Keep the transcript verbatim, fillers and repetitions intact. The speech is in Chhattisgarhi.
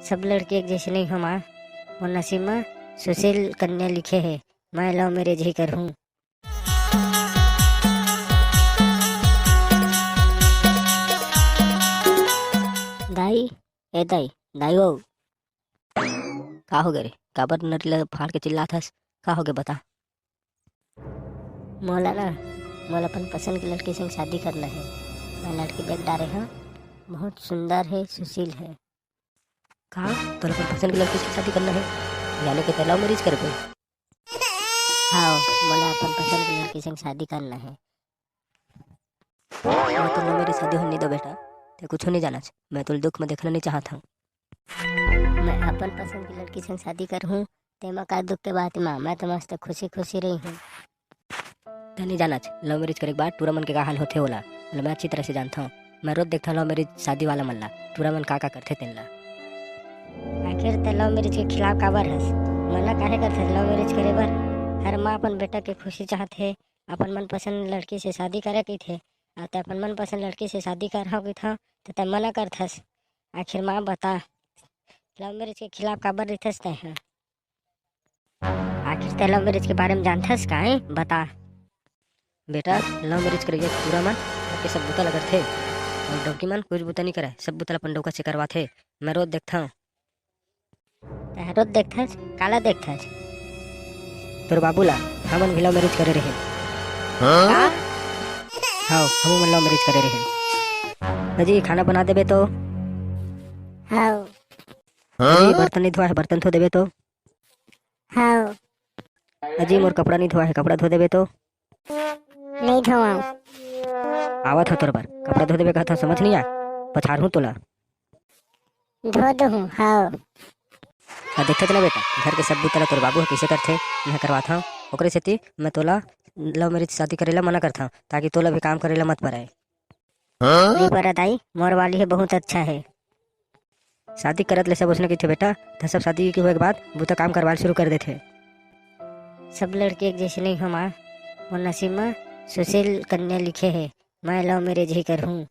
सब लड़की एक जैसे नहीं हो माँ। मोर नसीब में सुशील कन्या लिखे हे, मैं लव मैरिज ही करहूँ। दाई, ए दाई, दाई वो। का हो गे रे? काबर नरी ल फाड़ के चिल्लात हस? का हो गे बता। मोला ना, मोला अपन पसंद के लड़की संग शादी करना हे। मैं लड़की देख डारे हँव, बहुत सुंदर हे, सुशील हे। का? तोला अपन पसंद के लड़की संग शादी करना हे? यानी कि तैं लव मैरिज करबे? हाँ, मोला अपन पसंद के लड़की संग शादी करना हे। मैं तो लव मैरिज शादी होने नहीं दो बेटा, तैं कुछू नहीं जानस। मैं तोला दुख में देखना नहीं चाहत हँव। मैं अपन पसंद की लड़की संग शादी करहूँ, तेमा का दुख के बात माँ, मैं तो मस्त खुशी खुशी रही हूँ। तैं नहीं जानस, लव मैरिज करे के बाद टूरा मन के का हाल होथे ओला, ओला मैं अच्छी तरह से जानत हँव। मैं रोज देखथँव लव मैरिज शादी वाला मन ला, टूरा मन का का करथे तेन ला। आखिर तैं लव मैरिज के खिलाफ काबर हस? मना काहे करथस लव मैरिज करे बर? हर माँ अपन बेटा के खुशी चाहत हे, अपन मनपसंद लड़की से शादी करे कहिथे, अउ तैं अपन मनपसंद लड़की से शादी करहूँ कहिथस, त तैं मना करथस। आखिर माँ बता, लव मैरिज के खिलाफ काबर रहिथस तैं ह? आखिर तैं लव मैरिज के बारे में जानथस का, हैं? बता। बेटा, लव मैरिज करे टूरा मन घर के सब बुता ल करथे, अउ डौकी मन कुछ बुता नहीं करे, सब बुता ल अपन डौका से करवाथे। मैं रोज देखथँव। तैं रोज देखथस? काला देखथस? तोर बाबू ला। हमन भी लव मैरिज करे रहेन। हाँ? हाँ, हमू मन लव मैरिज करे रहेन। अजी, खाना बना देबे तो? हाँ। अजी, बर्तन नहीं धोआ हे, बर्तन धो देबे तो? हाँ। अजी, मोर कपड़ा नहीं धोआ हे, कपड़ा धो देबे तो? नहीं धोवँव। आवत हँव तोर बर, कपड़ा धो देबे कहत हँव, समझ नहीं आय? पछारहूँ तोला। धो दूहूँ, हाँ। हाँ, देखत ना बेटा, घर के सब बुता ला तोर बाबू ह कइसे करथे, मैं करवात हँव। ओकरे सेती मैं तोला लव मैरिज शादी करे ला मना करत हँव, ताकि तोला भी काम करे ला मत परय। नहीं परा दाई, मोर वाली हे बहुत अच्छा हे। शादी करत ले सब उसने कहिथे बेटा, त सब शादी के होए के बाद बुता काम करवाल शुरू कर देथे। सब लड़की एक जैसे नहीं हो माँ, मोर नसीब में सुशील कन्या लिखे हे, मैं लव मैरिज ही करहूँ।